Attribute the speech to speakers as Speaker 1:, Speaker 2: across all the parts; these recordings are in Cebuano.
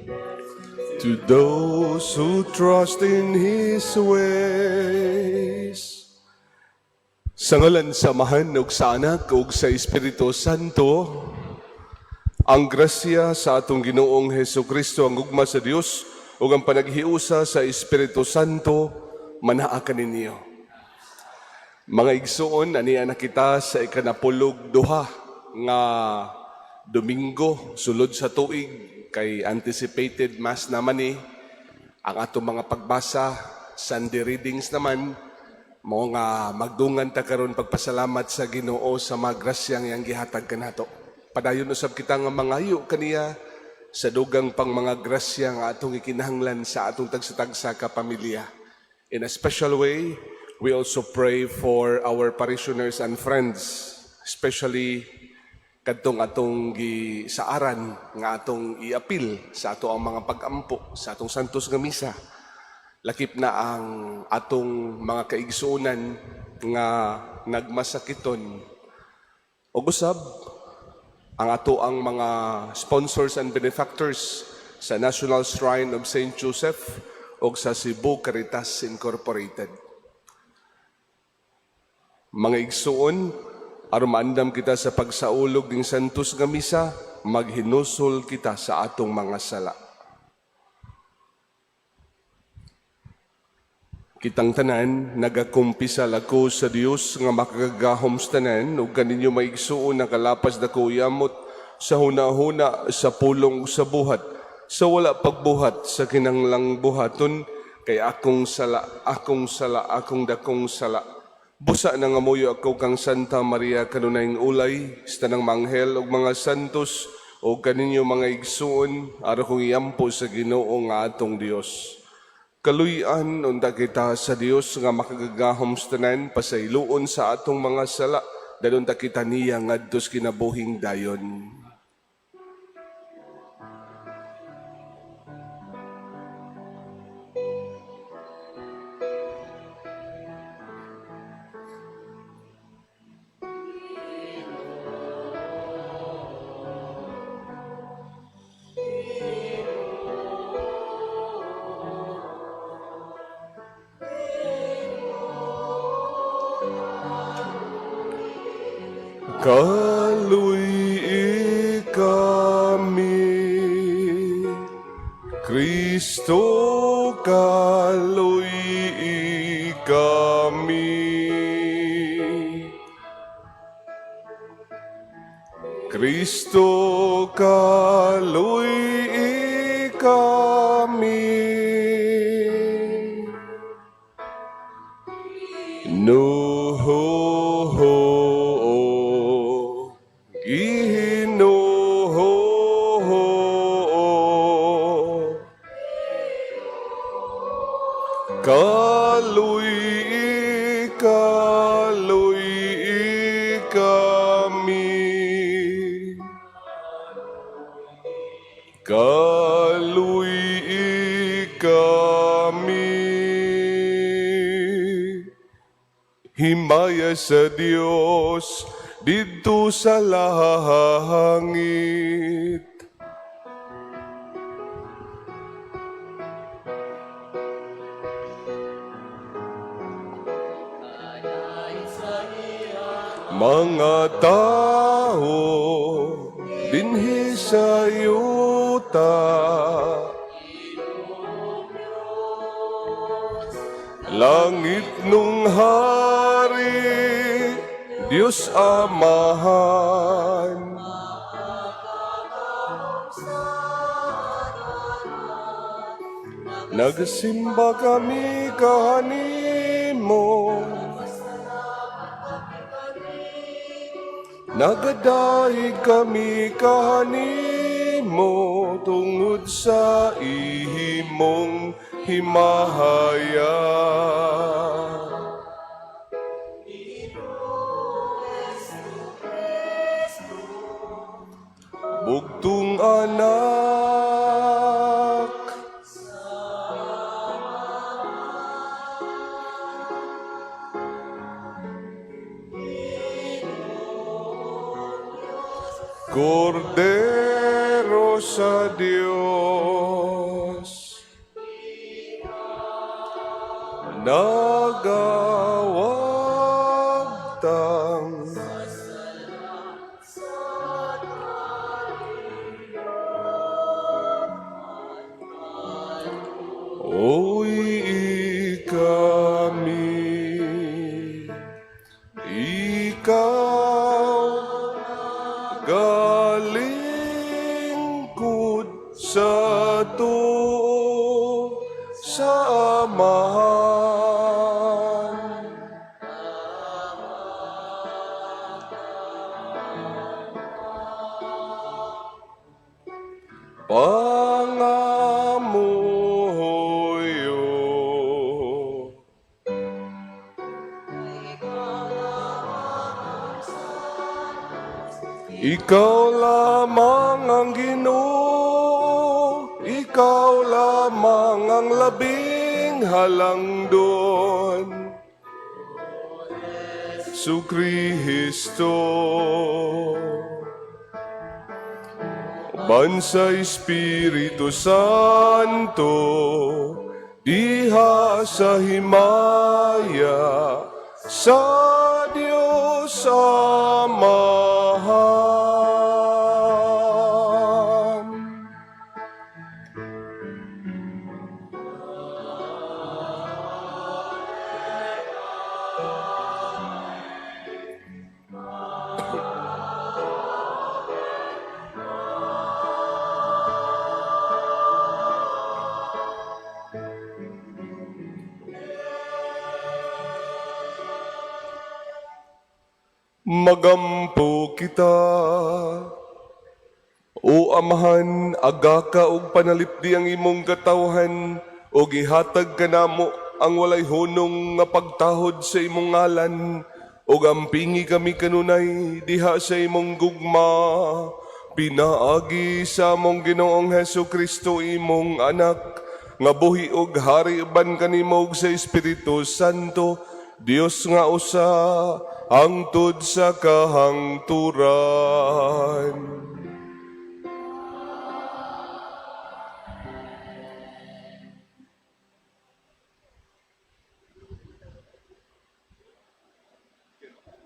Speaker 1: To those who trust in His ways. Sa ngalan sa Amahan ug sa Anak ug sa Espiritu Santo, ang grasya sa atong Ginoong Hesus Kristo, ang gugma sa Dios ug ang panaghiusa sa Espiritu Santo manaa kaninyo. Mga igsuon, ania na kita sa ikanapulog duha nga Domingo sulod sa tuig, kay anticipated Mass naman ni ang atong mga pagbasa. Sunday readings naman mao nga magdungan ta karon pagpasalamat sa Ginoo sa mga grasyang iyang gihatag kanato. Padayon usab kita nga mangayo kaniya sa dugang pang mga grasya nga atong ikinahanglan sa atong tagsa-tagsa ka pamilya. In a special way, we also pray for our parishioners and friends, especially kadtong atong gisaaran nga atong iapil sa ato ang mga pag-ampo sa atong Santos nga Misa. Lakip na ang atong mga kaigsuonan nga nagmasakiton. Ug usab ang ato ang mga sponsors and benefactors sa National Shrine of St. Joseph ug sa Cebu Caritas Incorporated. Mga igsuon, aron maandam kita sa pagsaulog ng Santos nga Misa, maghinusol kita sa atong mga sala. Kitang tanan, nagakumpisal ako sa Dios nga makagagahom sa tanan, ug kaninyo, mga igsuon, nakalapas dako yamot sa hunahuna, sa pulong, sa buhat, sa wala pagbuhat sa kinanglang buhaton, kay akong sala, akong sala, akong dakong sala. Busa nangamuyo ako kang Santa Maria, kanunayng ulay, sa tanang manghel ug mga santos, ug kaninyo, mga igsuon, aron akong iampo sa Ginoo nga atong Dios. Kaluy-an unta kita sa Dios nga makagagahom sa tanan, pasayloon sa atong mga sala, dad-on ta kita niya ngadto sa kinabuhing dayon. Kaluy-i kami, Kristo, kaluy-i kami. Kristo, kaluy-i kami. No, Ginoo. Kaluy-i, kaluy-i kami. Kaluy-i kami. Himaya sa Dios didto sa langit. Mga tao dinhi sa yuta. Langitnong Hari, Diyos Amahan. Nagsimba kami kanimo. Nagadayeg kami kanimo tungod sa imong himaya. Bugtong Anak. Kordero sa Dios. Nagawagtang Oy kami, ikaw galingkod sa tuo sa Amahan. Pangamuhoyo. Ikaw lamang ang Ginoo, ikaw lamang ang labing halangdon. Hesu Kristo. Uban sa Espiritu Santo, diha sa himaya, sa Diyos Amahan. Magampo kita. O Amahan, agaka og panalipdi ang imong katawhan ug ihatag kanamo ang walay hunong nga pagtahod sa imong ngalan ug ampingi kami kanunay diha sa imong gugma pinaagi sa among Ginoong Hesu Kristo, imong anak, nga buhi og hari uban kanimo ug sa Espiritu Santo, Dios nga usa, hangtod sa kahangturan.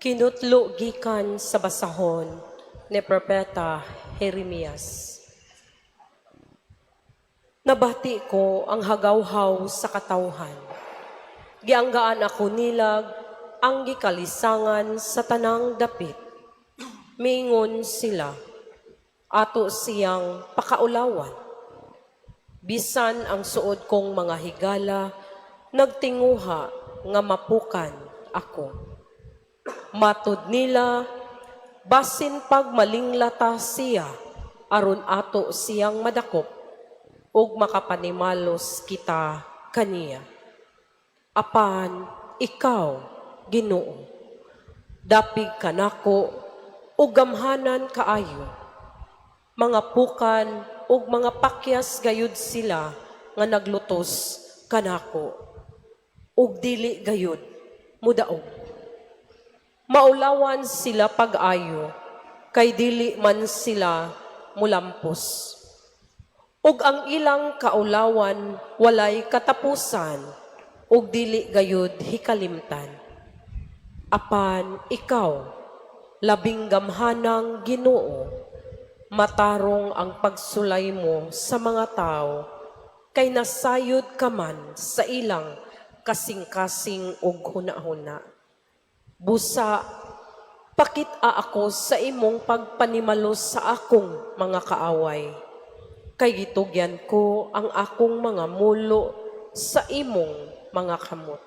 Speaker 2: Kinutlo gikan sa basahon ni Propeta Jeremias. Nabati ko ang hagawhaw sa katawhan. Gianggaan ako nilag ang gikalisangan sa tanang dapit. Mingon sila, ato siyang pakaulawan. Bisan ang suod kong mga higala, nagtinguha nga mapukan ako. Matud nila, basin pag malinglata siya, aron ato siyang madakop, ug makapanimalos kita kaniya. Apan ikaw, Ginoo, dapig kanako ug gamhanan kaayo. Mga pukan ug mga pakyas gayud sila nga naglutos kanako, ug dili gayud mudaog. Maulawan sila pag-ayo, kay dili man sila mulampos. Ug ang ilang kaulawan walay katapusan, ug dili gayud hikalimtan. Apan ikaw, labing gamhanang Ginoo, matarong ang pagsulay mo sa mga tao, kay nasayod ka man sa ilang kasing-kasing ug hunahuna. Busa, pakit-a ako sa imong pagpanimalos sa akong mga kaaway. Kay gitugyan ko ang akong mga mulo sa imong mga kamot.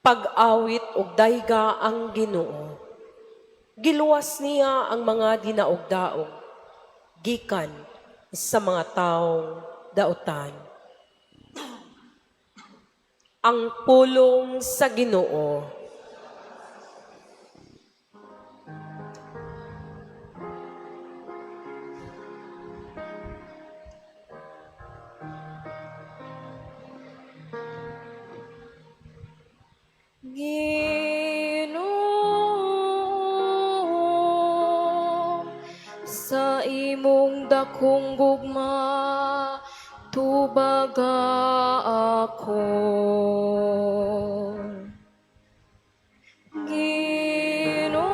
Speaker 2: Pag-awit og dayga ang Ginoo. Giluwas niya ang mga dinaog-daog gikan sa mga taong dautan. Ang pulong sa Ginoo.
Speaker 3: Ginoo, sa imong dakong gugma, Tubaga ako. Ginoo,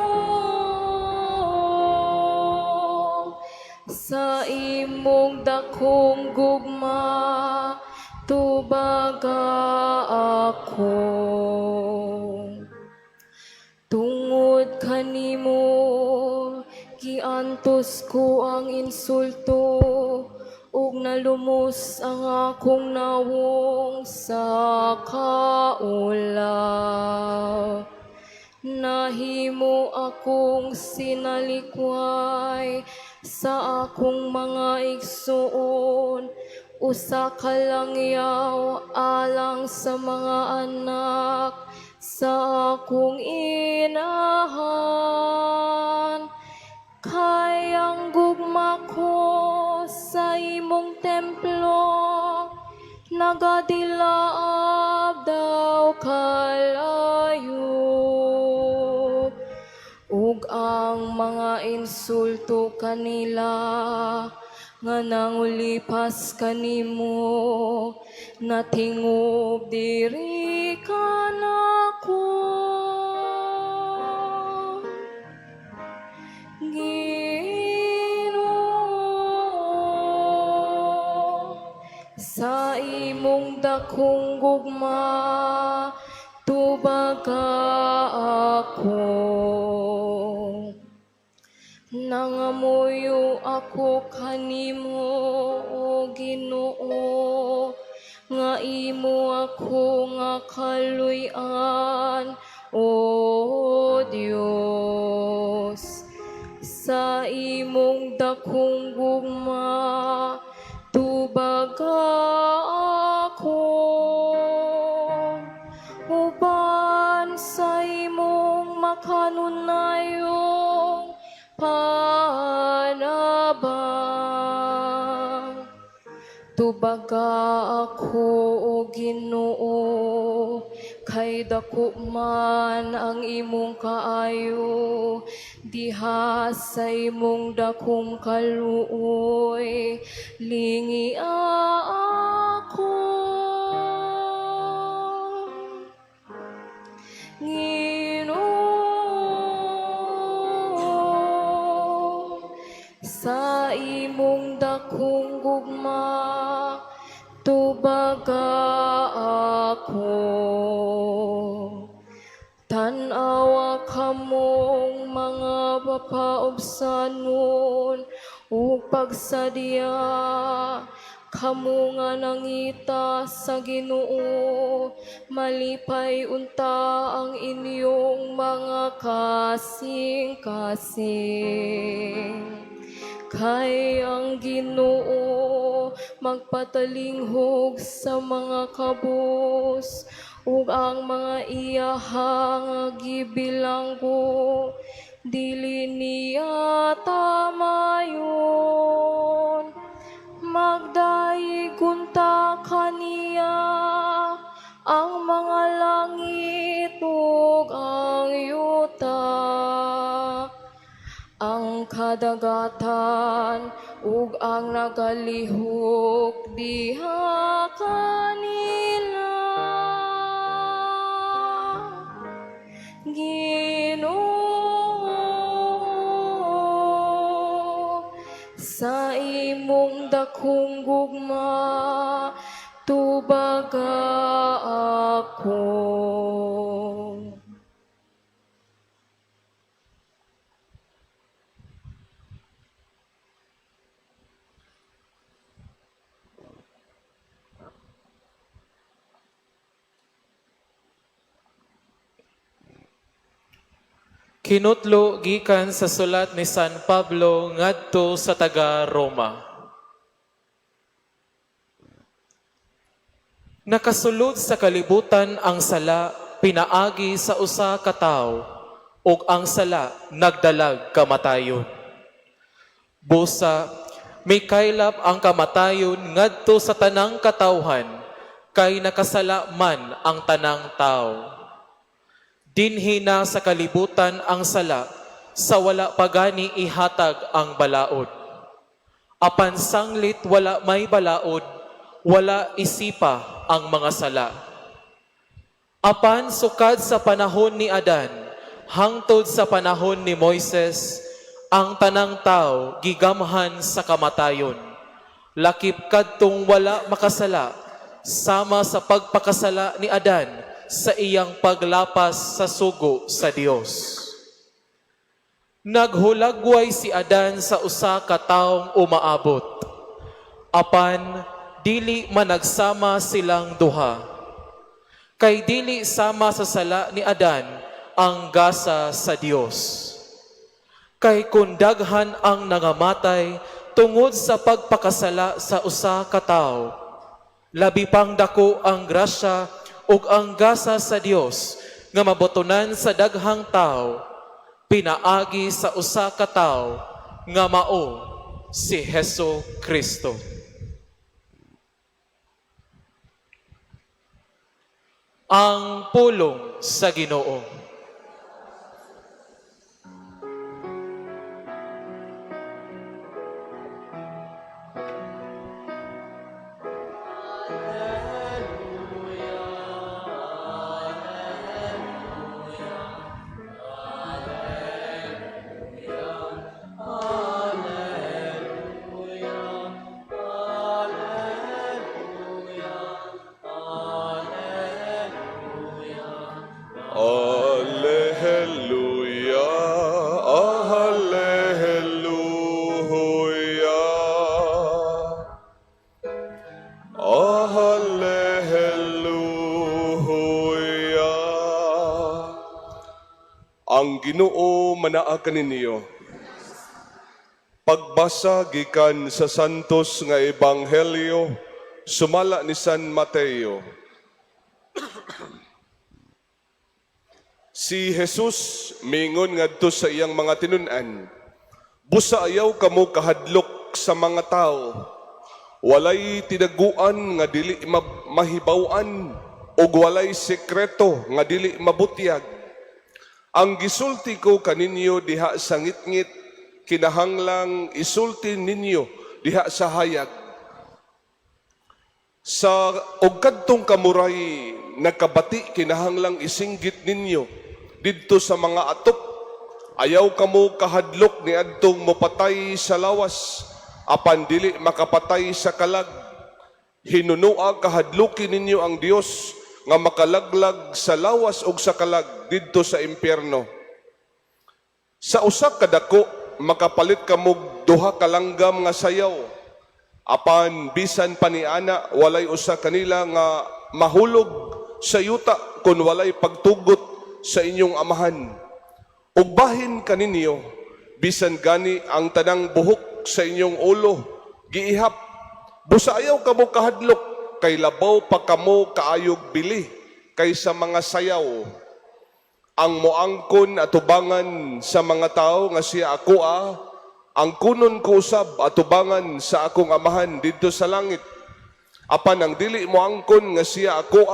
Speaker 3: sa imong dakong gugma, tubaga ako. Tungod kanimo, giantos ko ang insulto ug nalumos ang akong nawong sa kaulaw. Nahimo akong sinalikway sa akong mga igsuon, usa ka langyaw alang sa mga anak sa akong inahan. Kay ang gugma ko sa imong templo nagadilaab daw kalayo, ug ang mga insulto kanila nga nangulipas kanimo natingob diri kanako. Ginoo, sa imong dakong gugma, tubaga ako. Nangamuyo ako kanimo, o Ginoo, nga imo ako nga kaluy-an, o Dios. Sa imong dakong gugma, tubaga ako. Uban sa imong makanunayong panabang, tubaga ako, O Ginoo, kay dako man ang imong kaayo diha sa imong dakong kaluoy, lingia ako. Ginoo, sa imong dakong gugma, tubaga ako. Tan-awa kamong mga papaubsanon ug pagsadya, kamo nga nangita sa Ginoo, malipay unta ang inyong mga kasing-kasing. Kay ang Ginoo magpatalinghog sa mga kabus ug ang mga iyaha nga gibilanggo dili niya tamayon. Magdayeg unta kaniya ang mga langit ug ang yuta, ang kadagatan ug ang nagalihok diha kanila. Ginoo, sa imong dakong gugma, tubaga ako.
Speaker 4: Kinutlo gikan sa sulat ni San Pablo ngadto sa taga Roma. Nakasulod sa kalibutan ang sala pinaagi sa usa ka tawo, ug ang sala nagdalag kamatayon. Busa mikaylap ang kamatayon ngadto sa tanang katawhan, kay nakasala man ang tanang tawo. Dinhi na sa kalibutan ang sala, sa wala pa gani ihatag ang balaod. Apan sanglit wala may balaod, wala isipa ang mga sala. Apan sukad sa panahon ni Adan hangtod sa panahon ni Moises, ang tanang tao gigamhan sa kamatayon. Lakip kadtong wala makasala, sama sa pagpakasala ni Adan sa iyang paglapas sa sugo sa Dios. Naghulagway si Adan sa usa ka taong umaabot. Apan dili managsama silang duha. Kay dili sama sa sala ni Adan ang gasa sa Dios. Kay kung daghan ang nangamatay tungod sa pagpakasala sa usa ka tawo, labi pang dako ang grasya ug ang gasa sa Dios nga mabotonan sa daghang tawo pinaagi sa usa ka tawo nga mao si Hesu Kristo. Ang pulong sa Ginoo.
Speaker 1: Alleluia, Alleluia, Alleluia. Ang Ginoo manaa kaninyo. Pagbasa gikan sa Santos nga Ebanghelyo sumala ni San Mateo. Si Jesus mingon ngadto sa iyang mga tinun-an, "Busa ayaw kamo kahadlok sa mga tao. Walay tinaguan nga dili mahibaw-an ug walay sekreto nga dili mabutyag. Ang gisulti ko kaninyo diha sa ngitngit, kinahanglang isulti ninyo diha sa hayag. Sa og kadtong kamuray nakabati, kinahanglang isinggit ninyo didto sa mga atop. Ayaw kamo kahadlok niadtong mopatay sa lawas apan dili makapatay sa kalag. Hinunua kahadluki ninyo ang Dios nga makalaglag sa lawas ug sa kalag didto sa impyerno. Sa usa ka dako makapalit kamog duha ka langgam nga sayaw. Apan bisan pa niana walay usa kanila nga mahulog sa yuta kun walay pagtugot sa inyong amahan. Ug bahin kaninyo, bisan gani ang tanang buhok sa inyong ulo giihap. Busa ayaw kamo kahadlok, kay labaw pa kamo kaayog bili kaysa mga sayaw. Ang moangkon atubangan sa mga tao nga siya ako ang kunon ko usab atubangan sa akong Amahan didto sa langit. Apan ang dili moangkon nga siya ako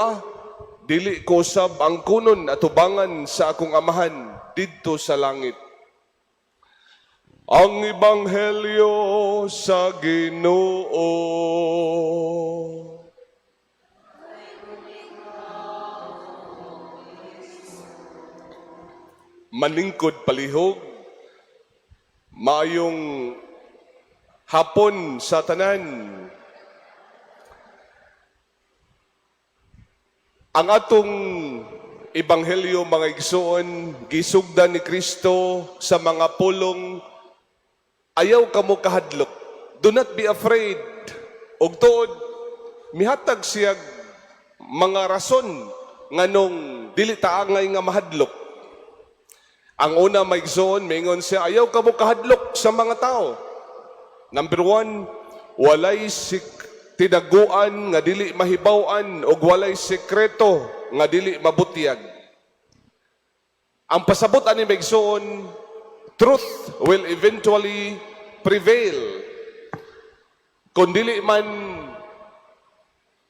Speaker 1: dili ko usab ang kunon atubangan sa akong Amahan didto sa langit." Ang Ebanghelyo sa Ginoo. Manlingkod palihog, maayong hapon sa tanan. Ang atong ebanghelyo, mga igsoon, gisugdan ni Kristo sa mga pulong, "Ayaw kamo kahadlok. Do not be afraid." Og tuod, mihatag siya mga rason nganong dili taangay nga mahadlok. Ang una, mga igsoon, mingon siya, "Ayaw kamo kahadlok sa mga tao." Number one, walay tinaguan nga dili mahibaw-an ug walay sekreto nga dili mabutyag. Ang pasabot ani, mga igsoon, truth will eventually prevail. Kung dili man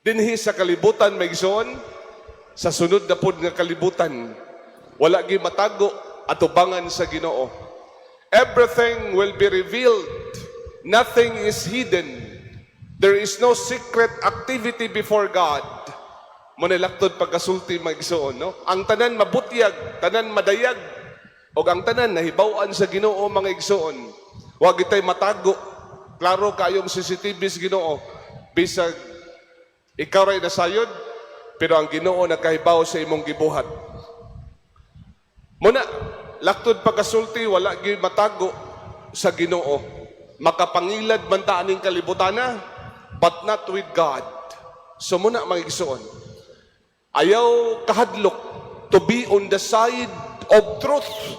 Speaker 1: dinhi sa kalibutan, mga igsoon, sa sunod na pod nga kalibutan, wala gi matago atubangan sa Ginoo. Everything will be revealed. Nothing is hidden. There is no secret activity before God. Mao na laktod pagkasulti, mga igsoon, no? Ang tanan mabutyag, tanan madayag, og ang tanan nahibaw-an sa Ginoo, mga igsoon. Wa gitay matago. Klaro kayong CCTV sa Ginoo. Bisag ikaw ray nasayod, pero ang Ginoo nakahibaw sa imong gibuhat. Muna, laktod pagkasulti, wala gyud matago sa Ginoo. Makapangilad man ta aning kalibutana, but not with God. So muna, mga igsoon, ayaw kahadlok to be on the side of truth.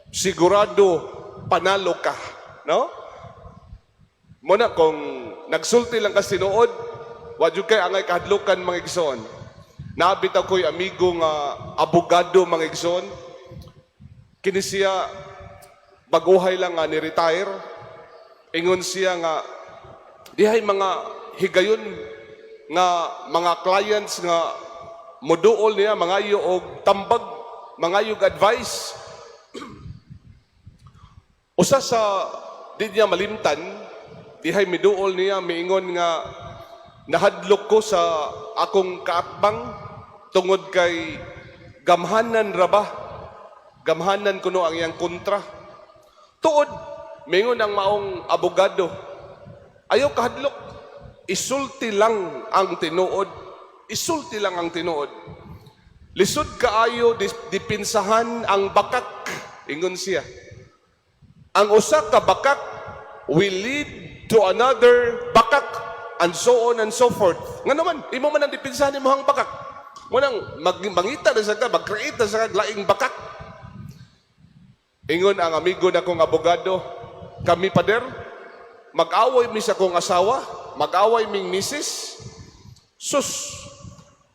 Speaker 1: Sigurado panalo ka, no? Muna kung nagsulti lang ka tinuod, wa jud kay angay kahadlokan, mga igsoon. Naa bitaw ko'y amigo nga abogado, mga igsoon. Kini siya baguhay lang nga ni-retire. Ingon siya nga dihay mga higayon nga mga clients nga moduol niya, mangayo og tambag, mangayo og advice. Usa sa di niya malimtan, dihay miduol niya, miingon nga nahadlok ko sa akong kaatbang tungod kay gamhanan ra ba, gamhanan kuno ang iyang kontra. Tuod, mingon ang maong abogado, ayaw kahadlok, isulti lang ang tinuod, isulti lang ang tinuod. Lisod kaayo dipinsahan ang bakak, ingon siya. Ang usa ka bakak will lead to another bakak and so on and so forth. Nga naman, imo man ang dipinsahan imong bakak. Munang mangita na sa ka, mag-create na sa ka laing bakak. Ingon ang amigo na kong abogado, kami, pader, mag-away mi sa kong asawa, mag-away ming misis, sus,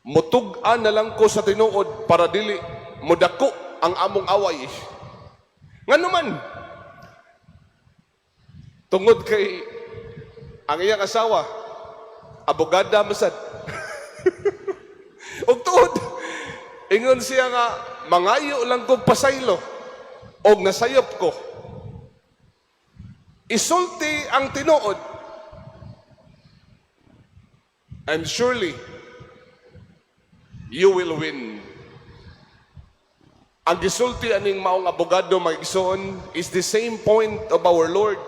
Speaker 1: mutug-an na lang ko sa tinuod para dili mudako ang among away. Nga naman, tungod kay ang iyang asawa, abogada masad. Og tuod, ingon siya nga, mangayo lang kong pasaylo, og nasayop ko. Isulti ang tinuod. And surely, you will win. Ang gisulti aning maong abogado, mga igsoon, is the same point of our Lord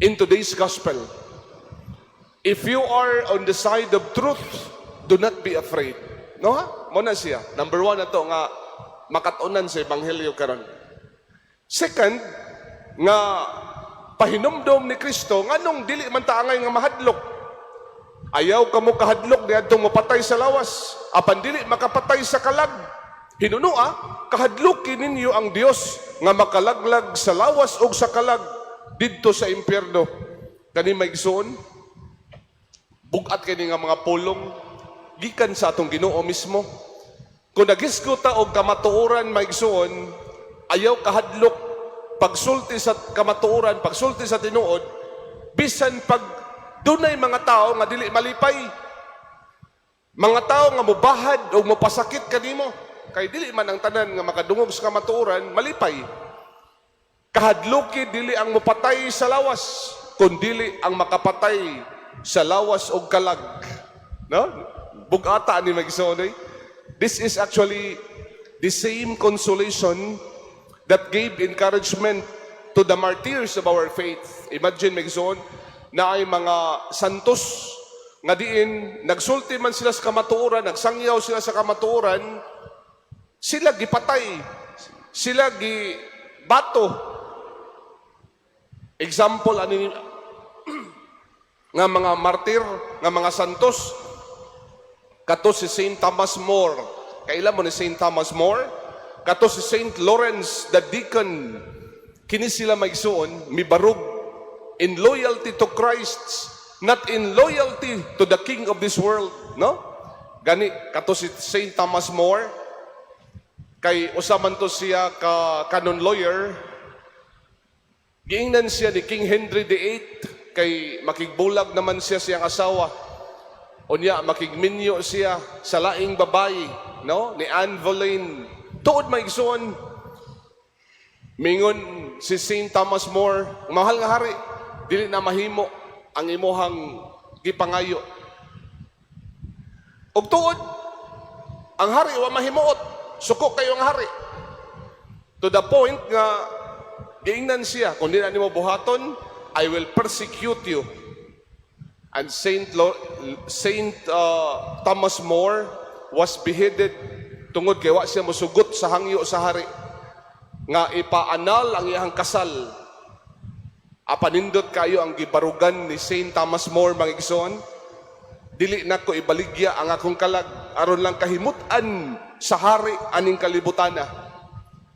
Speaker 1: in today's gospel. If you are on the side of truth, do not be afraid. No ha? Mo na siya. Number one na to nga makatunan sa ebanghelyo karon. Second, nga pahinumdom ni Kristo nganong dili man ta angay nga mahadlok. Ayaw kamo kahadlok niadtong mapatay sa lawas, apan dili makapatay sa kalag. Hinunua, kahadloki ninyo ang Dios nga makalaglag sa lawas ug sa kalag didto sa impyerno. Kani, mga igsoon, bugat kini nga mga pulong gikan sa atong Ginoo mismo. Kung nagisgo ta og kamatuoran, mga igsoon, ayaw kahadlok pagsulti sa kamatuoran, pagsulti sa tinuod, bisan pag dunay mga tao nga dili malipay. Mga tao nga mubahad o mopasakit kanimo, kay dili man ang tanan nga makadungog sa kamatuoran malipay. Kahadluki dili ang mopatay sa lawas, kundili ang makapatay sa lawas og kalag. No? Bugata ni mga igsoon eh. This is actually the same consolation that gave encouragement to the martyrs of our faith. Imagine, mga igsoon, na ay mga santos nga diin nagsulti man sila sa kamatuoran, nagsangyaw sila sa kamatuoran, sila gipatay, sila gi bato. Example ani nga mga martir, nga mga santos, kato si Saint Thomas More. Kaila mo ni Saint Thomas More? Kato si Saint Lawrence the Deacon. Kini sila, mga igsoon, mibarog in loyalty to Christ, not in loyalty to the king of this world, no? Gani kato si Saint Thomas More kay usa man to siya ka canon lawyer. Giingnan siya ni King Henry VIII kay makigbulag naman siya siyang asawa. Unya makigminyo siya sa laing babayi, no? Ni Anne Boleyn. Tuod, mga igsoon. Mingon si Saint Thomas More, mahal nga hari, dili na mahimo. ang imuhang gipangayo. Ug tuod, ang hari wa mahimuot, suko kayo ang hari. To the point nga giingnan siya, "Kung di na nimo buhaton, I will persecute you." And Saint Thomas More was beheaded tungod kay wa siya mosugot sa hangyo sa hari nga ipa-annul ang iyang kasal. Apan nindot kayo ang gibarugan ni Saint Thomas More, mga igsoon. "Dili nako ibaligya ang akong kalag aron lang kahimut-an sa hari aning kalibutana.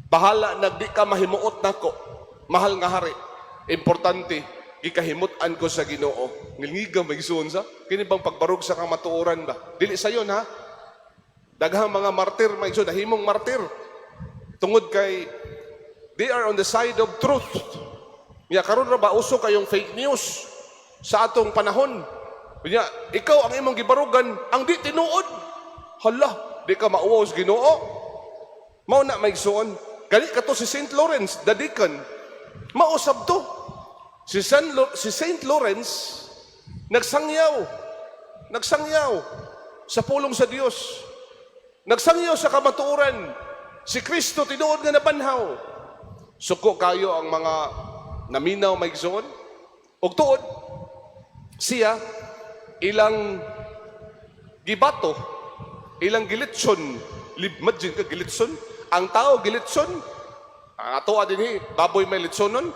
Speaker 1: Bahala nag di ka mahimuot nako, mahal nga hari. Importante, gikahimut-an ko sa Ginoo." Ngilngiga, mga igsoon, sa kini bang pagbarug sa kamatuoran ba? Dili sayon ha. Daghang mga martir, mga igsoon, nahimong martir tungod kay they are on the side of truth. Ya karon ra ba uso kayong fake news sa atong panahon. Unya, ikaw ang imong gibarugan ang di tinuod. Hala, di ka mauwaw sa Ginoo. Mao na, mga igsoon. Gani kato si Saint Lawrence, the deacon. Mausab to. Si Saint Lawrence nagsangyaw. Nagsangyaw sa pulong sa Dios. Nagsangyaw sa kamatuoran. Si Kristo tinuod nga nabanhaw. Suko kayo ang mga naminaw, mga igsoon. Ug tuod siya ilang gibato, ilang gilitson, imagine ka gilitson, ang tao gilitson, ang ato dinhi, baboy may litsonon,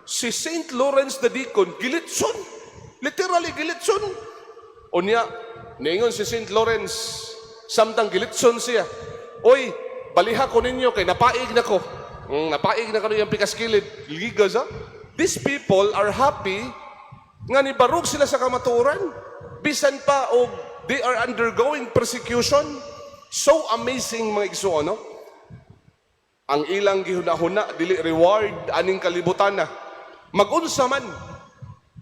Speaker 1: si Saint Lawrence the Deacon, gilitson, literally gilitson. Unya, niingon si Saint Lawrence, samtang gilitson siya, "Oy, baliha ko ninyo kay napaig na ko. Napaig na ko niyang pikas kilid." Liga sa. These people are happy nga nibarog sila sa kamatuoran. Bisan pa og they are undergoing persecution. So amazing, mga igsoon, no? Ang ilang gihuna-huna dili reward aning kalibutan na. Magunsa man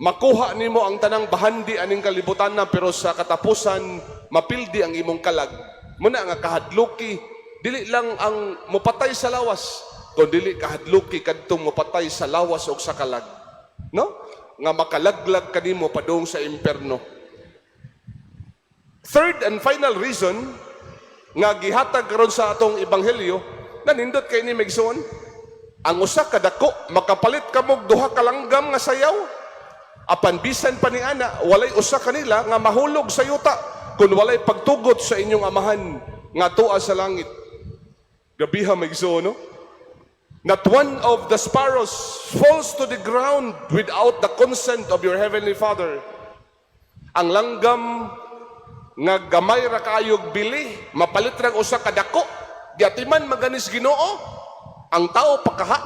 Speaker 1: makuha nimo ang tanang bahandi aning kalibutan na, pero sa katapusan mapildi ang imong kalag. Muna nga kahadluki dili lang ang mupatay sa lawas, kun dili kahadluki kadtong mupatay sa lawas ug sa kalag. No? Nga makalaglag kanimo padung sa impierno. Third and final reason nga gihatag karon sa atong ebanghelyo, nanindot kay ni, mga igsoon, ang usa ka dako makapalit kamog duha ka langgam nga sayaw, apan bisan pa ni ana walay usa kanila nga mahulog sa yuta kun walay pagtugot sa inyong Amahan nga tua sa langit. Grabiha, mga igsoon, no? Not one of the sparrows falls to the ground without the consent of your heavenly Father. Ang langgam nga gamay ra kayog bili, mapalit ra og usa ka dako, giatiman maganis Ginoo, ang tao pakaha.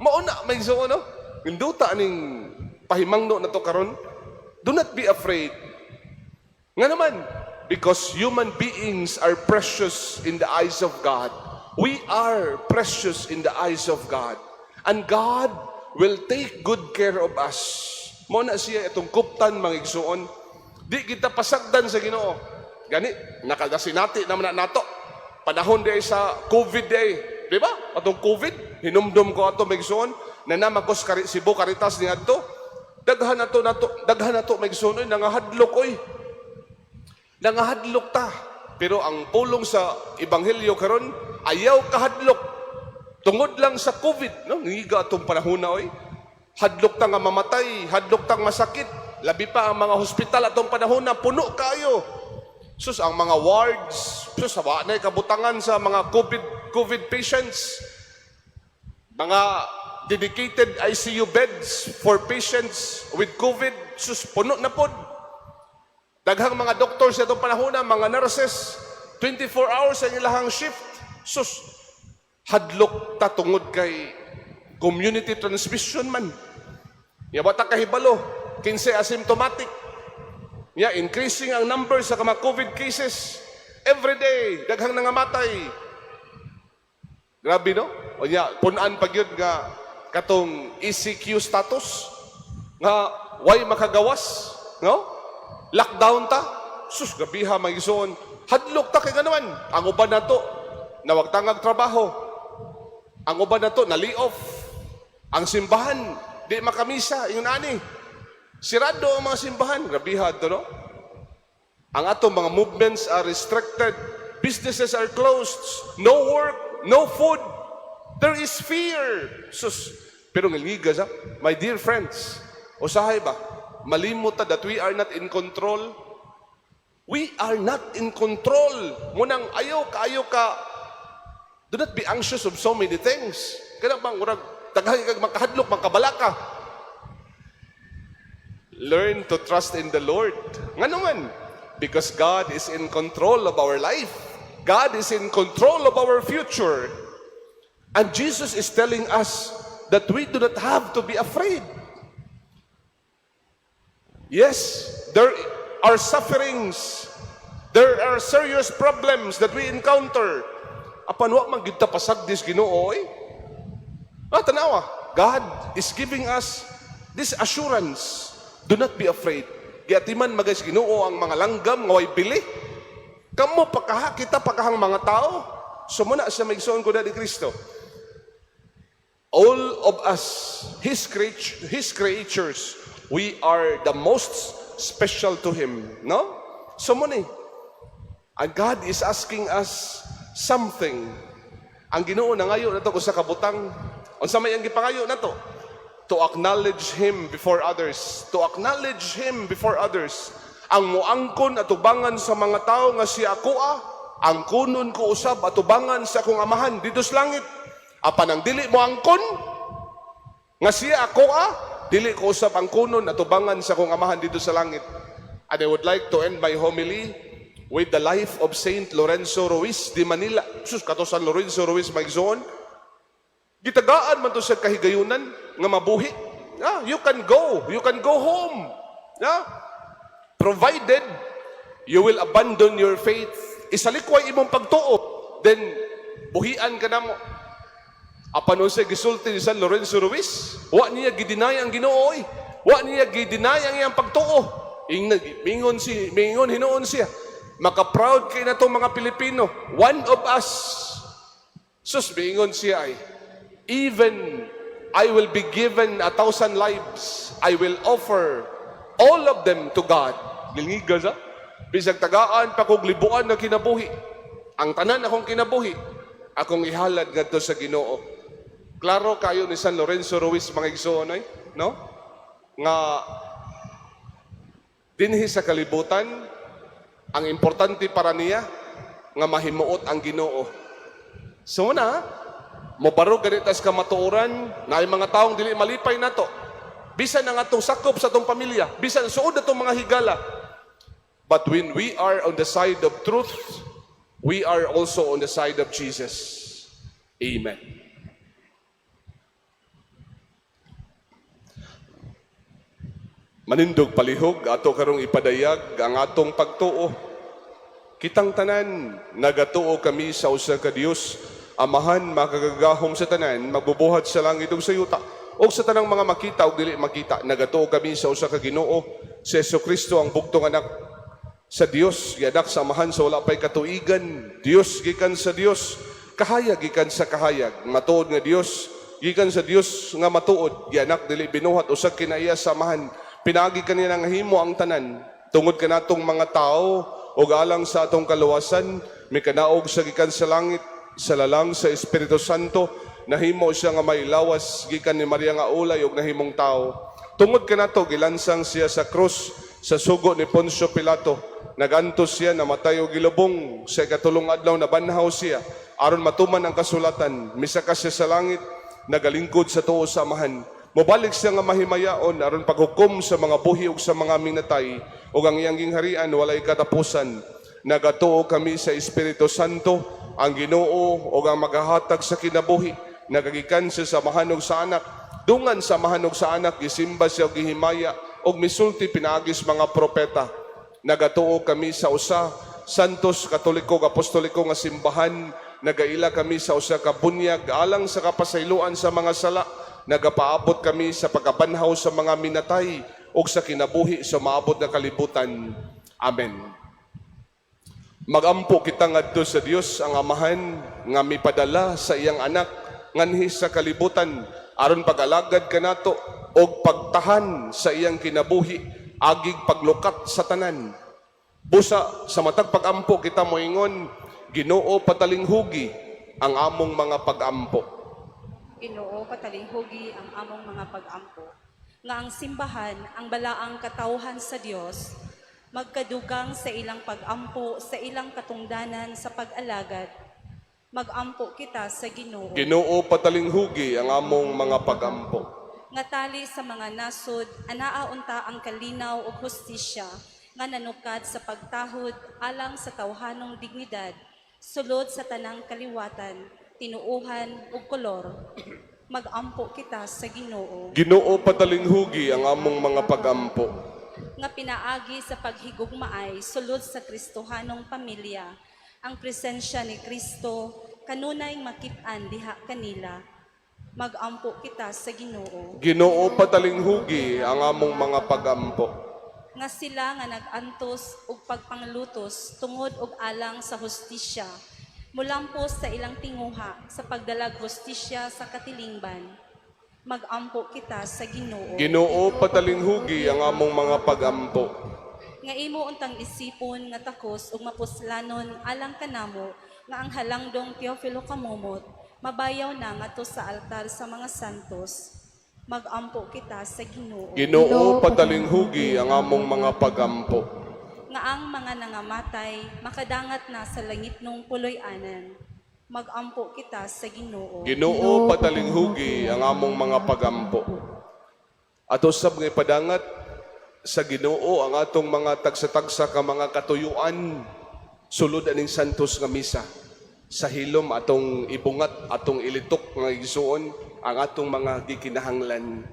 Speaker 1: Mao na, mga igsoon, no? Ninduta aning pahimangno na to karon. Do not be afraid. Nga naman, because human beings are precious in the eyes of God. We are precious in the eyes of God. And God will take good care of us. Mao na siya itong kuptan, mga igsoon. Di kita pasagdan sa Ginoo. Gani, nakadasinati naman na nato. Panahon day sa COVID day. Di ba? Atong COVID, hinumdum ko ato, mga igsoon, na namakos kari, Cebu Caritas ni adto. Daghan nato nato, daghan nato, mga igsoon, oy, nangahadlok oy. Nangahadlok ta. Pero ang pulong sa ebanghelyo karon, ayaw kahadlok. Tungod lang sa COVID, no? Ngiga atong panahon na oy. Hadlok ta nga mamatay, hadlok tang masakit. Labi pa ang mga hospital atong panahon na puno kayo. Sus, ang mga wards, sus, wa na kabutangan sa mga COVID patients. Mga dedicated ICU beds for patients with COVID, sus, puno na pod. Daghang mga doctors sa itong panahon na, mga nurses, 24 hours ang ilahang shift. Sus, hadlok ta tungod kay community transmission man. Ya wa ta kahibalo, kinsay asymptomatic. Ya increasing ang number sa mga COVID cases. Every day, daghang nangamatay. Grabe, no? O nya, punan pag yun nga katong ECQ status nga way makagawas, no? Lockdown ta. Sus, gabiha, mga igsoon. Hadlok ta kay ganaman. Ang uban nato nawagtangag trabaho. Ang uban nato na lay off. Ang simbahan di makamisa ingon ani. Sirado ang mga simbahan, grabiha to, no? Ang atong mga movements are restricted. Businesses are closed. No work, no food. There is fear. Sus. Pero ngilngiga sa, my dear friends, usahay ba, malimot ta that we are not in control. We are not in control. Munang ayaw ka, do not be anxious of so many things. Kaya bang, murag, daghan kag makahadlok, makabalaka. Learn to trust in the Lord. Ngano man? Because God is in control of our life. God is in control of our future. And Jesus is telling us that we do not have to be afraid. Yes, there are sufferings. There are serious problems that we encounter. Apan wa man gyud ta pasagdi sa Ginoo oy. Ah, tanawa. God is giving us this assurance. Do not be afraid. Giatiman man gani sa Ginoo ang mga langgam nga way bili. Kamo pakaha, kita pakahang mga tao. So muna sa mga igsoon ko ni Kristo. All of us, His creatures, we are the most special to Him. No? So muna eh. And God is asking us something. Ang Ginoo nangayo nato usa ka butang. Unsa may ang gipangayo nato? To acknowledge Him before others. To acknowledge Him before others. Ang muangkon atubangan sa mga tao nga siya akoa, angkonon ko usab atubangan sa akong Amahan didto sa langit. Apan ang dili mo angkon nga siya akoa, dili ko usab angkonon atubangan sa akong Amahan didto sa langit. And I would like to end my homily with the life of Saint Lorenzo Ruiz de Manila. Sus, kato San Lorenzo Ruiz, mga igsoon. Gitagaan man to sa kahigayunan nga mabuhi. Ah, you can go. You can go home. Ah, provided you will abandon your faith. Isalikway imong pagtuo. Then, buhian ka namo. Apan unsay gisulti ni San Lorenzo Ruiz, wa niya gideny ang Ginoo oy. Wa niya gideny ang iyang pagtuo. Ingna mingon hinuon siya. Maka-proud kay natong mga Pilipino. One of us. Sus, mingon siya ay, even I will be given 1,000 lives, I will offer all of them to God. Ngilngiga sa? Bisag tagaan pa kog libuan na kinabuhi. Ang tanan akong kinabuhi, akong ihalad ngadto sa Ginoo. Klaro kayo ni San Lorenzo Ruiz, mga igsoon oy, no? Nga dinhi sa kalibutan, ang importante para niya nga mahimuot ang Ginoo. So na, mobarog ganit sa kamatuoran na ay mga taong dili malipay nato. Bisan ang atong sakop sa atong pamilya, bisan suod atong mga higala. But when we are on the side of truth, we are also on the side of Jesus. Amen. Manindog palihog, ato karong ipadayag ang atong pagtuo. Kitang tanan, nagatuo kami sa usa ka Dios, Amahan makagagahom sa tanan, magbubuhat sa langit ug sa yuta, ug sa tanang mga makita ug dili makita. Nagatuo kami sa usa ka Ginoo, si Kristo ang bugtong anak sa Dios, gianak sa Amahan sa wala pay katuigan, Dios gikan sa Dios, kahayag gikan sa kahayag, matuod nga Dios gikan sa Dios nga matuod, gianak dili binuhat, usa kinaiya sa Amahan, pinaagi kaniya nahimo ang tanan. Tungod kanatong mga tao ug alang sa atong kaluwasan, mikanaog sa gikan sa langit sa lalang sa Espiritu Santo, nahimo siya nga may lawas gikan ni Maria nga ulay ug nahimong tao. Tungod kanato gilansang siya sa krus sa sugo ni Poncio Pilato. Nagantos siya, namatay ug gilubong. Sa ikatulong adlaw nabanhaw siya aron matuman ang kasulatan. Misaka siya sa langit, nagalingkod sa tuo sa Amahan. Mobalik siya nga mahimayaon aron paghukom sa mga buhi ug sa mga minatay, ug ang iyang gingharian walay katapusan. Nagatuo kami sa Espiritu Santo, ang Ginoo ug ang magahatag sa kinabuhi. Nagagikan siya sa Amahan ug sa Anak. Dungan sa Amahan ug sa Anak gisimba siya ug gihimaya ug misulti pinaagi sa mga propeta. Nagatuo kami sa usa Santos Katoliko ug Apostoliko nga simbahan. Nagaila kami sa usa ka bunyag alang sa kapasayloan sa mga sala. Nagapaabot kami sa pagkabanhaw sa mga minatay ug sa kinabuhi sa maabot na kalibutan. Amen. Magampo kita ngadto sa Dios ang Amahan nga mipadala sa iyang anak nganhi sa kalibutan aron pag-alagad kanato. og pagtahan sa iyang kinabuhi agig paglukat sa tanan. Busa sa matag pagampo kita moingon, Ginoo, patalinghugi ang among mga pagampo.
Speaker 5: Ginoo, patalinghugi ang among mga pag-ampo. Nga ang simbahan, ang balaang katawhan sa Dios, magkadugang sa ilang pag-ampo, sa ilang katungdanan sa pag-alagad. Magampo kita sa Ginoo.
Speaker 1: Ginoo, patalinghugi ang among mga pagampo.
Speaker 5: Nga tali sa mga nasod, anaa unta ang kalinaw ug hustisya nga nanukad sa pagtahod alang sa tawhanong dignidad, sulod sa tanang kaliwatan, tinuuhan ug kolor. Magampo kita sa Ginoo.
Speaker 1: Ginoo, patalinghugi ang among mga pagampo.
Speaker 5: Nga pinaagi sa paghigugmaay sulod sa Kristohanong pamilya, ang presensya ni Kristo kanunay makit-an diha kanila. Magampo kita sa Ginoo.
Speaker 1: Ginoo, patalinghugi ang among mga pagampo.
Speaker 5: Nga sila nga nag-antos og pagpanglutos tungod og alang sa hustisya, mulampos sa ilang tinguha sa pagdalag hustisya sa katilingban. Magampo kita sa Ginoo.
Speaker 1: Ginoo, patalinghugi ang among mga pagampo.
Speaker 5: Nga imo untang isipon nga takos ug mapuslanon alang kanamo nga ang halangdong Teofilo Kamomot mabayaw na ngadto sa altar sa mga santos. Magampo kita sa Ginoo.
Speaker 1: Ginoo, patalinghugi ang among mga pagampo.
Speaker 5: Nga ang mga nangamatay makadangat na sa langitnong puloy-anan. Magampo kita sa Ginoo.
Speaker 1: Ginoo, patalinghugi ang among mga pagampo. Ato sab nga ipadangat sa Ginoo ang atong mga tagsa-tagsa ka mga katuyuan sulod aning santos nga misa. Sa hilom atong ibungat, atong ilitok nga igsuon ang atong mga gikinahanglan.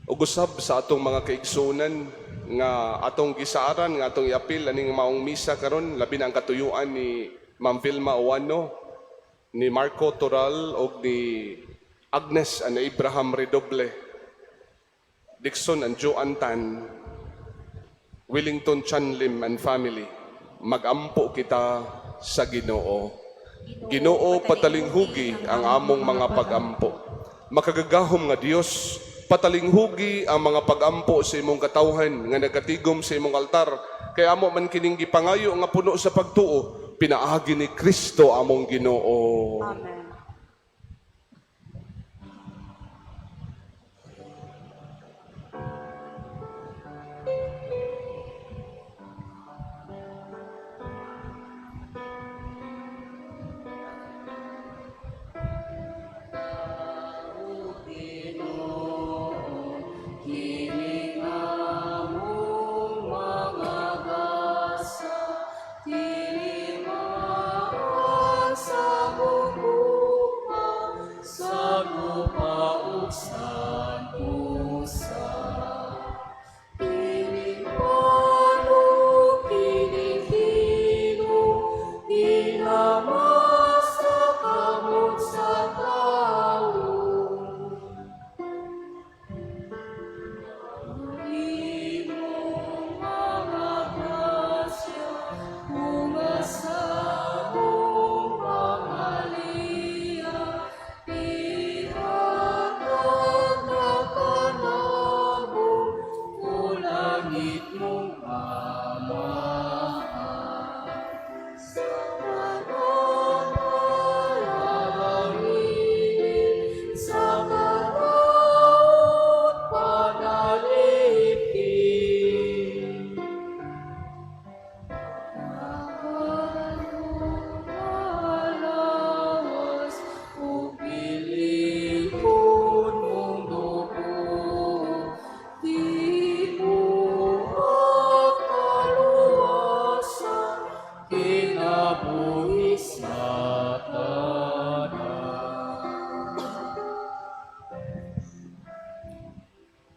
Speaker 1: Ug usab sa atong mga kaigsuonan nga atong gisaaran nga atong iapil aning maong misa karon, labi na ang katuyuan ni Ma'am Vilma Oano, ni Marco Toral ug ni Agnes and Abraham Redoble, Dixon and Joan Tan, Wellington Chanlim and family. Magampo kita sa Ginoo. Ginoo, patalinghugi ang among mga pagampo. Makagagahom nga Dios, patalinghugi ang mga pagampo sa imong katawhan nga nagatigom sa imong altar. Kay amo man kining gipangayo nga puno sa pagtuo, pinaagi ni Kristo among Ginoo.
Speaker 5: Amen.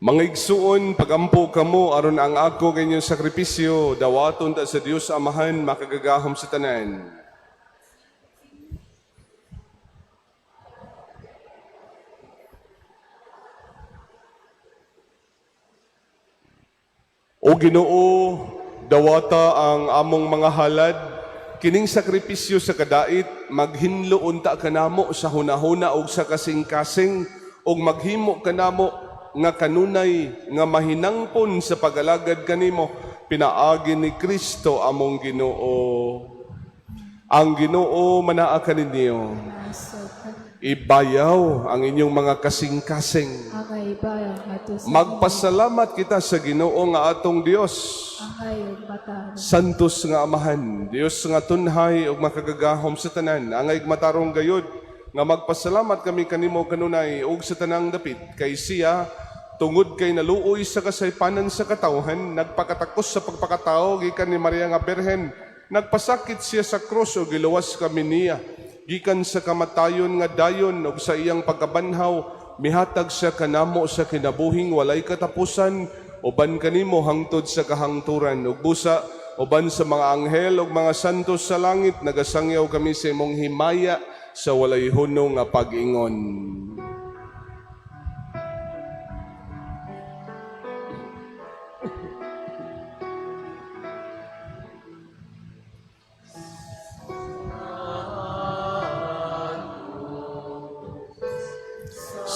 Speaker 1: Mga igsuon, pagampo kamo aron ang ako inyong sakripisyo dawaton ta sa Dios Amahan makagagahom sa tanan. O Ginoo, dawata ang among mga halad. Kining sakripisyo sa kadait maghinlo unta kanamo sa hunahuna ug sa kasing-kasing ug maghimo kanamo nga kanunay nga mahinangpon sa pagalagad kanimo pinaagi ni Kristo among Ginoo. Ang Ginoo manaa kaninyo. Ibayaw ang inyong mga kasing-kasing.
Speaker 6: Angay ibayaw ngadto sa
Speaker 1: Magpasalamat kita sa Ginoo nga atong Dios.
Speaker 6: Angay ug matarong.
Speaker 1: Santos nga Amahan, Dios nga tunhay ug makagagahom sa tanan, angay matarong gayud nga magpasalamat kami kanimo kanunay ug sa tanang dapit kay siya tungod kay naluoy sa kasaypanan sa katawhan, nagpakatakos sa pagpakatao gikan ni Maria nga Birhen, nagpasakit siya sa krus ug giluwas kami niya gikan sa kamatayon nga dayon ug sa iyang pagkabanhaw mihatag siya kanamo sa kinabuhing walay katapusan uban kanimo hangtod sa kahangturan. Ug busa uban sa mga anghel ug mga santos sa langit, nagasangyaw kami sa imong himaya sa walay hunong nga pag-ingon.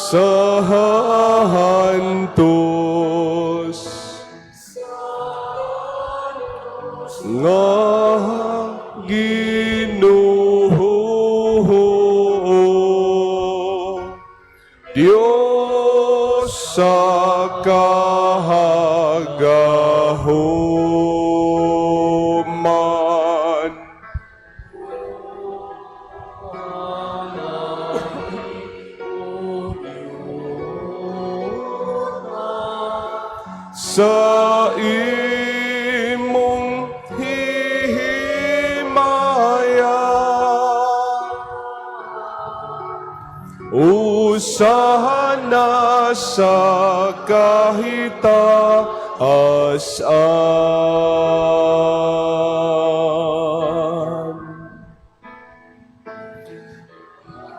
Speaker 1: Sa hantos nga Ginoo, Dios sa kahagahuman. Sa imong hihimaya, usana sa kahitaasan.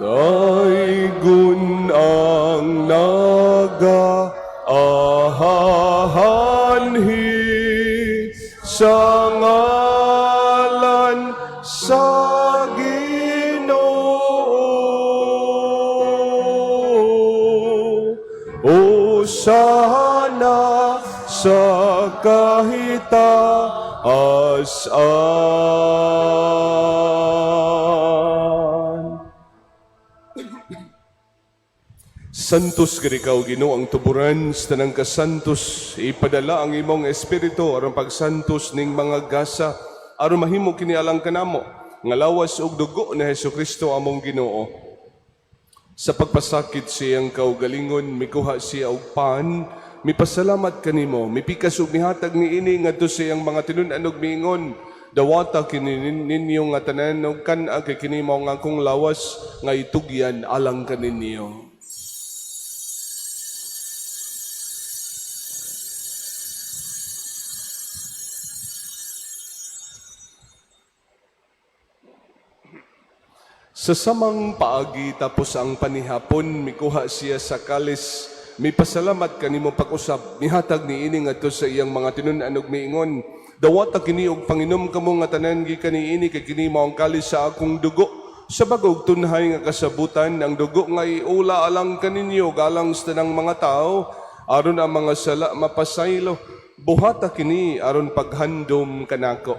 Speaker 1: Daygon ang naga ahahanhi sa ngalan sa Ginoo. Usana sa kahitaasan. Santos gid ikaw Ginoo ang tuburan sa tanang kasantos, ipadala ang imong espiritu aron pagsantos ning mga gasa aron mahimo kini alang kanamo nga lawas ug dugo ni Hesukristo among Ginoo. Sa pagpasakit siyang kaugalingon, mikuha siya og pan, mipasalamat kanimo, mipikas ug mihatag niini ngadto sa iyang mga tinun-an ug miingon, dawata kini ninyo nga tanan ug kan-a kay kini mao ang akong lawas nga itugyan alang kaninyo. Sa samang paagi tapos ang panihapon, mikuha siya sa kalis, mipasalamat kanimo pag-usab, mihatag niini ngadto sa iyang mga tinun-an ug miingon, dawata kini og panginom kamo nga tanan gikan niini kay kini mao ang kalis sa akong dugo. Sa bagong tunhay nga kasabutan, ang dugo nga iula alang kaninyo galang sa tanang mga tao, aron ang mga sala mapasaylo. Buhata kini aron paghandom kanako.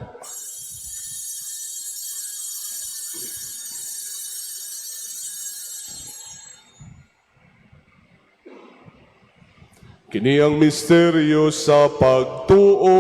Speaker 1: Kini ang misteryo sa pagtuo.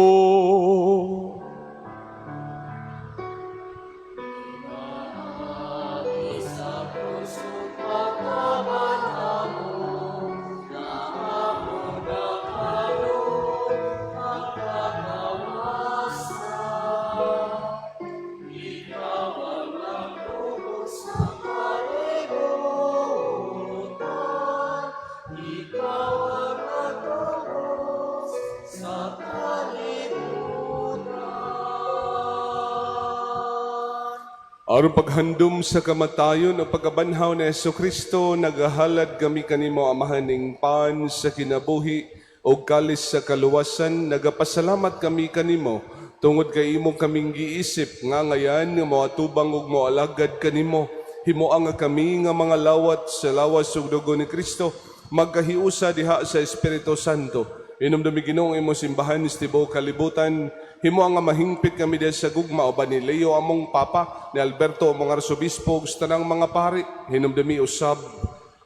Speaker 1: Aron paghandom sa kamatayon o pagkabanhaw ni Hesukristo, nagahalad kami kanimo Amahan ning pan sa kinabuhi o kalis sa kaluwasan, nagapasalamat kami kanimo Tungod kay imo kaming giisip nga ngayan nga moatubang ug moalagad kanimo, himoa nga kami nga mga lawat sa lawas ug dugo ni Kristo magkahiusa diha sa Espiritu Santo. Hinumdumi, Ginoo, ang imong simbahan sa tibuok kalibutan. Himoa nga mahingpit kami diha sa gugma uban ni Leo among Papa, ni Alberto among Arsobispo ug sa tanang mga pari. Hinumdumi usab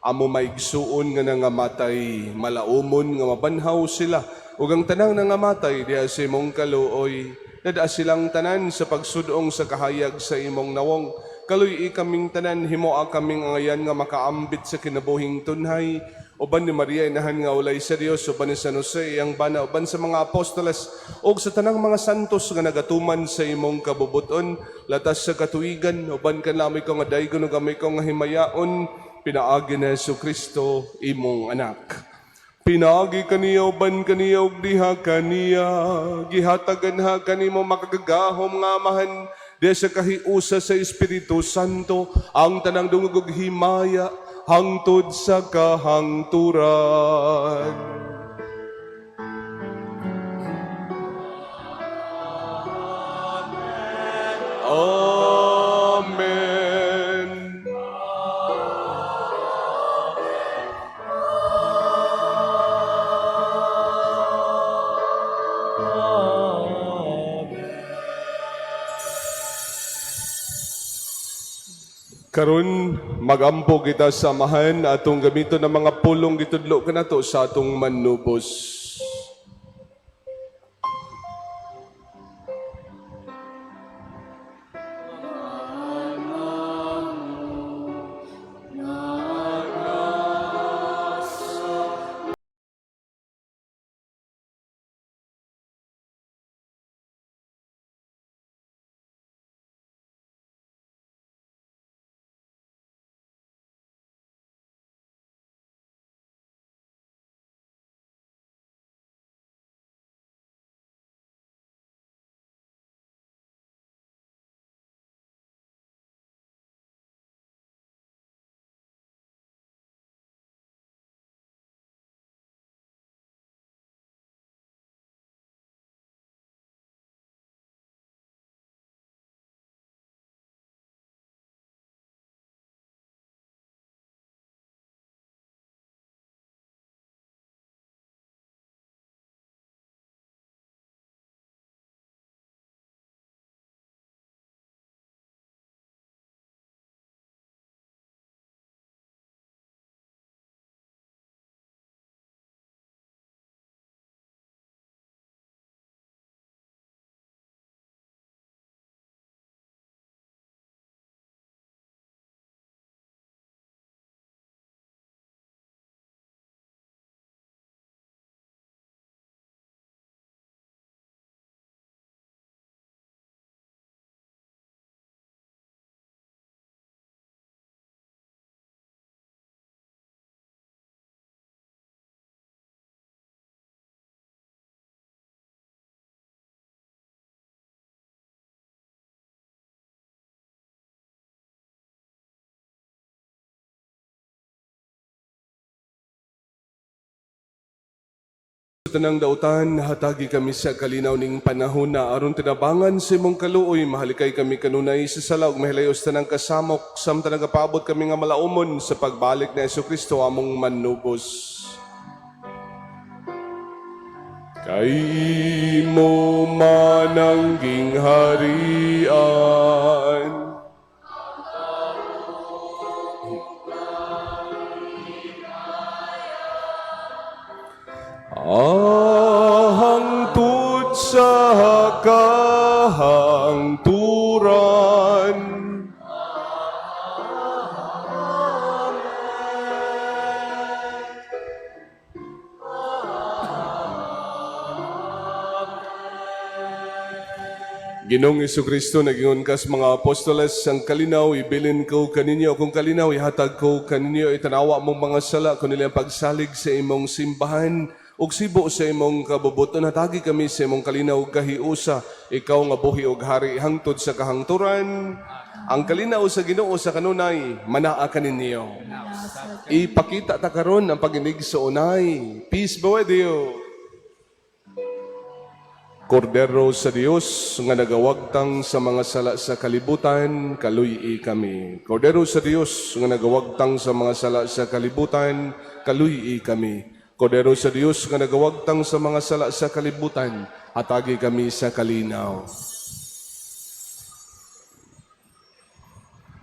Speaker 1: amo maigsuon nga nangamatay, malaumon nga mabanhaw sila ug ang tanang nangamatay diha sa imong kaluoy. Dad-a silang tanan sa pagsudong sa kahayag sa imong nawong. Kaluy-i kaming tanan, himoa kaming angayan nga makaambit sa kinabuhing tunhay uban ni Maria Inahan nga ulay sa Dios, uban ni San Jose iyang bana, uban sa mga apostoles ug sa tanang mga santos nga nagatuman sa imong kabubuton latas sa katuigan, uban kanami ko nga daygon ug kami ko nga himayaon pinaagi ni Hesus Kristo imong anak. Pinaagi kaniya, uban kaniya ug diha kaniya, gihatagan ha kanimo makagagahom nga Amahan diha sa kahiusa sa Espiritu Santo ang tanang dungog ug himaya hangtod sa kahangturan. Amen. Karon magampo kita sa Amahan, atong gamiton ang mga pulong gitudlo kanato sa atong Manubos. Sa tanang dautan, hatagi kami sa kalinaw ning panahon na aron tinabangan sa imong kaluoy, mahalikay kami kanunay sa sala ug mahilayos tanang kasamok samtang nagapaabot kami nga malaumon sa pagbalik ni Kristo among Manubos. Kay imo man ang gingharian, hangtod sa kahangturan. Ginoong Kristo, nagingon kas mga apostoles, "Ang kalinaw ibilin ko kaninyo, kung kalinaw ihatag ko kaninyo, itanawa mong mga sala, kun ang pagsalig sa imong simbahan, ug sibo sa imong kabubuton, hatagi kami sa imong kalinaw ug kahiusa, ikaw nga buhi ug hari hangtod sa kahangturan." Ang kalinaw sa Ginoo sa kanunay manaa kaninyo. Ipakita ta karon ang pag-inigsoonay. Peace be with you. Kordero sa Dios nga nagawagtang sa mga sala sa kalibutan, kaluy-i kami. Kordero sa Dios nga nagawagtang sa mga sala sa kalibutan, kaluy-i kami. Kordero sa Dios nga nagawagtang sa mga sala sa kalibutan, hatagi kami sa kalinaw.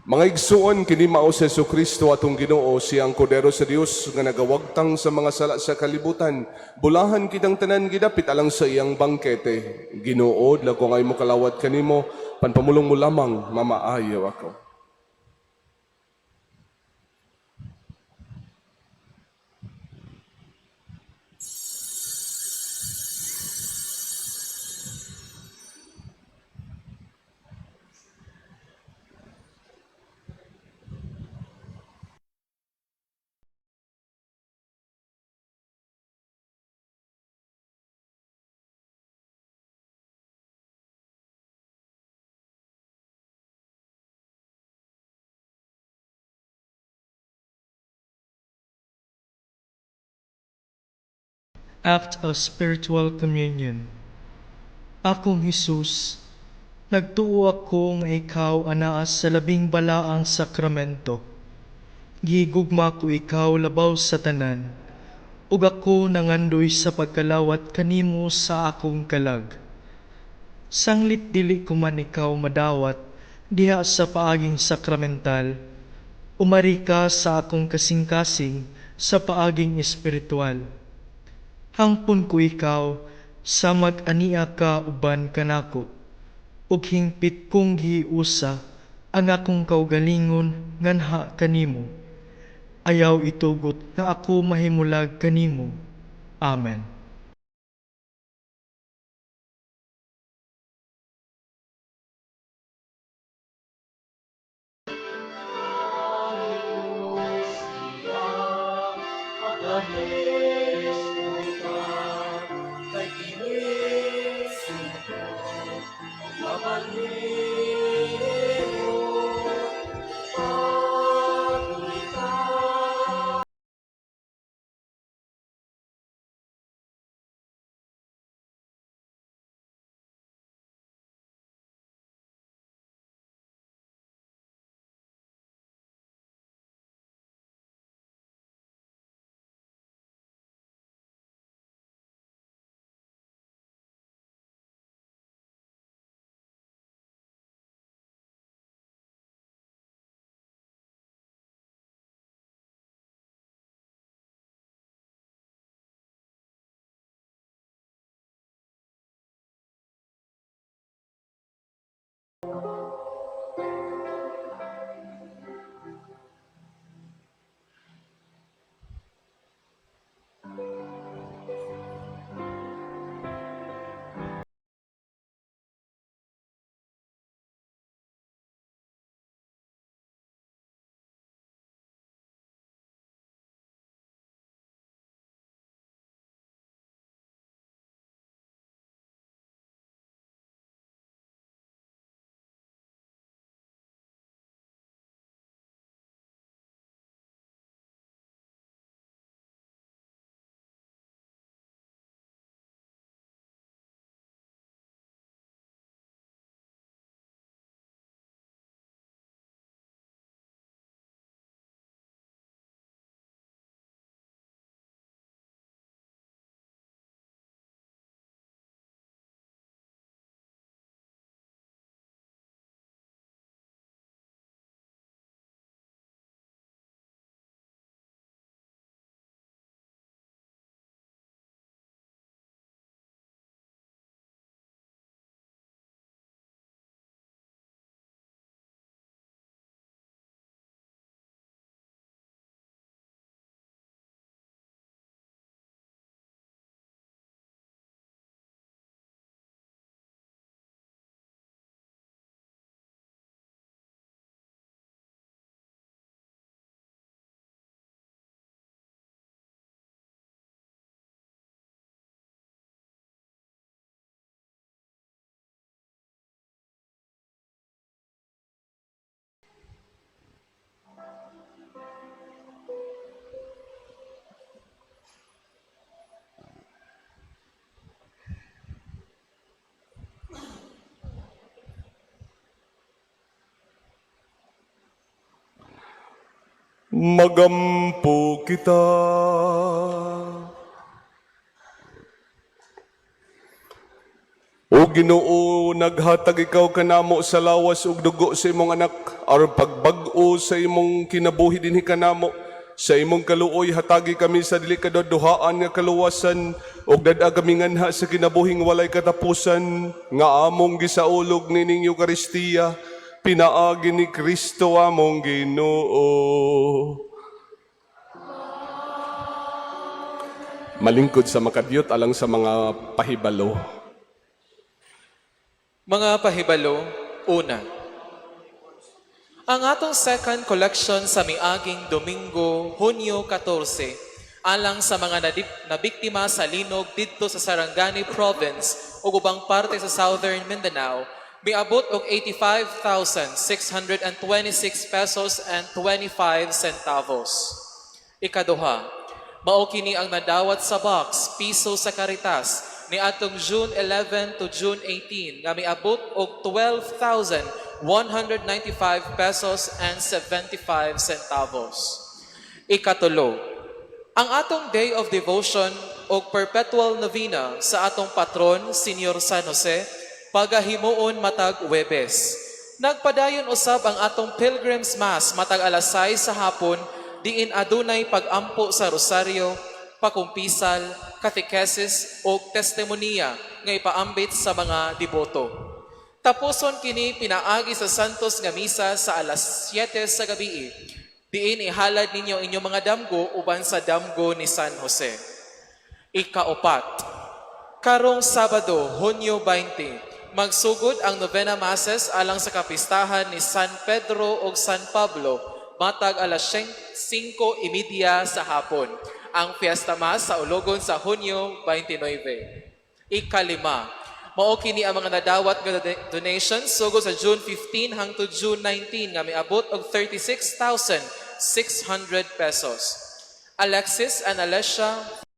Speaker 1: Mga igsuon, kini mao si Kristo atong Ginoo, siya ang Kordero sa Dios nga nagawagtang sa mga sala sa kalibutan. Bulahan kitang tanan gidapit alang sa iyang bangkete. Ginoo, dako nga imo kalawat kanimo, panpamulong mo lamang, mamaayo ako.
Speaker 7: Act of Spiritual Communion. Akong Hesus, nagtuo ako nga ikaw anaa sa labing balaang sakramento. Gigugma ko ikaw labaw sa tanan, ug ako nangandoy sa pagkalawat kanimo sa akong kalag. Sanglit dili ko man ikaw madawat diha sa paaging sakramental, umari ka sa akong kasing-kasing sa paaging espiritual. Hangpon ko ikaw samad ania ka uban kanako, ug hingpit kong giusa ang akong kaugalingon nganha kanimo. Ayaw itugot nga ako mahimulag kanimo. Amen.
Speaker 1: Magampo kita. O Ginoo, naghatag ikaw kanamo sa lawas ug dugo sa imong anak aron pagbag-o sa imong kinabuhi dinhi kanamo. Sa imong kaluoy, hatagi kami sa dili kaduhaan nga kaluwasan ug dad-a kami nganha sa kinabuhing walay katapusan nga among gisaulog nining Eukaristiya pinaagi ni Kristo among Ginoo. Malingkod sa makadiyot alang sa mga pahibalo.
Speaker 4: Mga pahibalo, una. Ang atong second collection sa miaging Domingo, Hunyo 14, alang sa mga nabiktima sa linog didto sa Sarangani Province ug ubang parte sa Southern Mindanao, miabot og 85,626 pesos and 25 centavos. Ikaduha, mao kini ang nadawat sa box Piso sa Caritas ni atong June 11 to June 18 nga miabot og 12,195 pesos and 75 centavos. Ikatulo, ang atong Day of Devotion o Perpetual Novena sa atong patron, Senior San Jose, pagahimuon matag Webes. Nagpadayon usab ang atong Pilgrim's Mass matag alas 6 sa hapon diin adunay pagampo sa rosaryo, pakumpisal, katekesis o testimonya nga ipaambit sa mga deboto. Tapuson kini pinaagi sa Santos nga Misa sa alas 7 sa gabi. Diin ihalad ninyo ang inyong mga damgo uban sa damgo ni San Jose. Ikaupat, karong Sabado, Hunyo 20, magsugod ang Novena Masses alang sa kapistahan ni San Pedro ug San Pablo matag alas 5:30 sa hapon. Ang Fiesta Mass saulogon sa Hunyo 29. Ikalima, mao kini ang mga nadawat nga donations sugod sa June 15 hangtod June 19 nga miabot og 36,600 pesos. Alexis and Alessia.